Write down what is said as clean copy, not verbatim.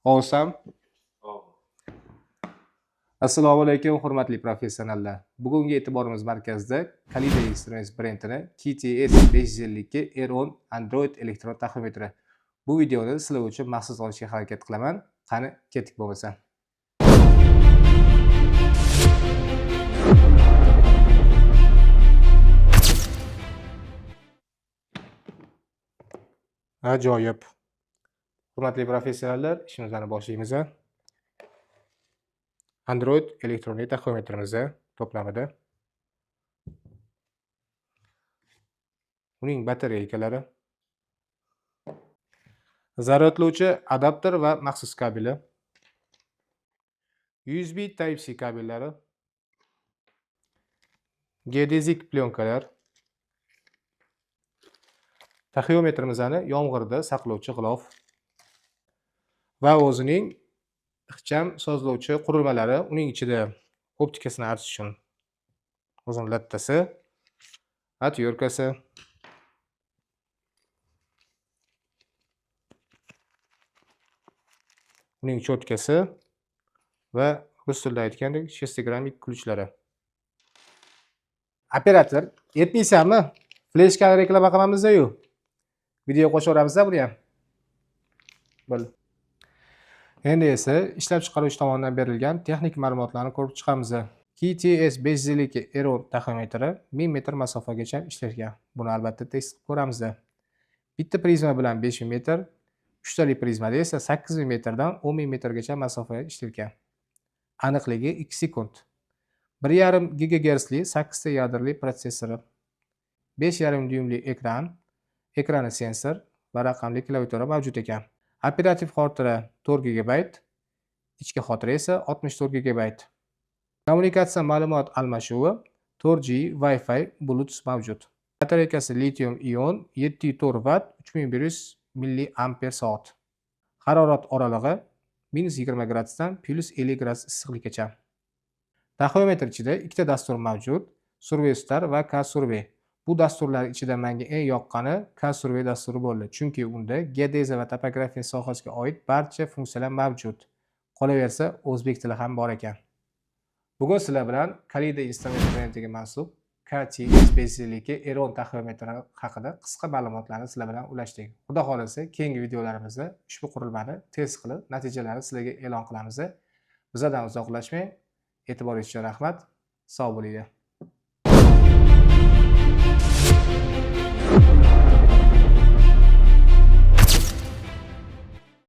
Olsam. Assalomu alaykum, hurmatli professionallar. Bugungi e'tiborimiz markazida Kalida Instruments brendini KTS 552 R10 Android elektron taxometri. Bu videoni sizlar uchun maxsus olishga harakat qilaman. Qani, ketdik bo'lmasa. Ajoyib. Hurmatli professionallar, ishimizni boshlaymiz. Android elektron taxometrimiz to'plamida. Uning batareykalari, zaryadlovchi adapter va maxsus kabeli, USB Type-C kabellari, geodezik plyonkalar, taxometrimizni yomg'irda saqlovchi g'ilof va o'zining ixcham sozlovchi qurilmalari, uning ichida optikasini artish uchun o'zini lattasi, otyorkasi, uning cho'tkasi va rus tilida aytgandek shestigrammik ключlari. Operator, yetmaysanmi? Fleshkani reklama qilamiz-yu. Video qo'shaveramiz buni ham. Bo'ldi. Endi esa ishlab chiqaruvchi tomonidan berilgan texnik ma'lumotlarni ko'rib chiqamiz. KTS 552 R10 taxometri 1000 metr masofagacha ishlaydigan. Buni albatta test qilib ko'ramiz. Bitta prizma bilan 5000 metr, uchtali prizmada esa 8000 metrdan 10000 metrgacha masofaga ishlaydigan. Aniqligi 2 sekund. 1,5 gigagertsli 8 ta yadroli protsessori, 5,5 dyumli ekran, ekrani sensor va raqamli klaviatura mavjud ekan. Operativ xotira 4 GB, ichki xotira esa 64 GB. Kommunikatsiya ma'lumot almashuvi 4G, Wi-Fi, Bluetooth mavjud. Batareykasi litium ion 7,4 vatt, 3100 milliamper soat. Harorat oralig'i -20 gradusdan +50 gradus issiqlikgacha. Taxometr ichida ikkita dastur mavjud: Survey Star va K-Survey. Bu dasturlar ichida menga eng yoqqani K-Survey dasturi bo'ldi, chunki unda geodeziya va topografiya sohasiga oid barcha funksiyalar mavjud. Qolaversa, o'zbek tili ham bor ekan. Bugun sizlar bilan Kalida Instruments brendiga mansub KTS 552 R10 taxometri haqida qisqa ma'lumotlarni sizlar bilan ulashdik. Xudo xohlasa, keyingi videolarimizda ushbu qurilmani test qilib, natijalarini sizlarga e'lon qilamiz. Bizlardan uzoqlashmang. E'tiboringiz uchun rahmat. Sog' bo'linglar.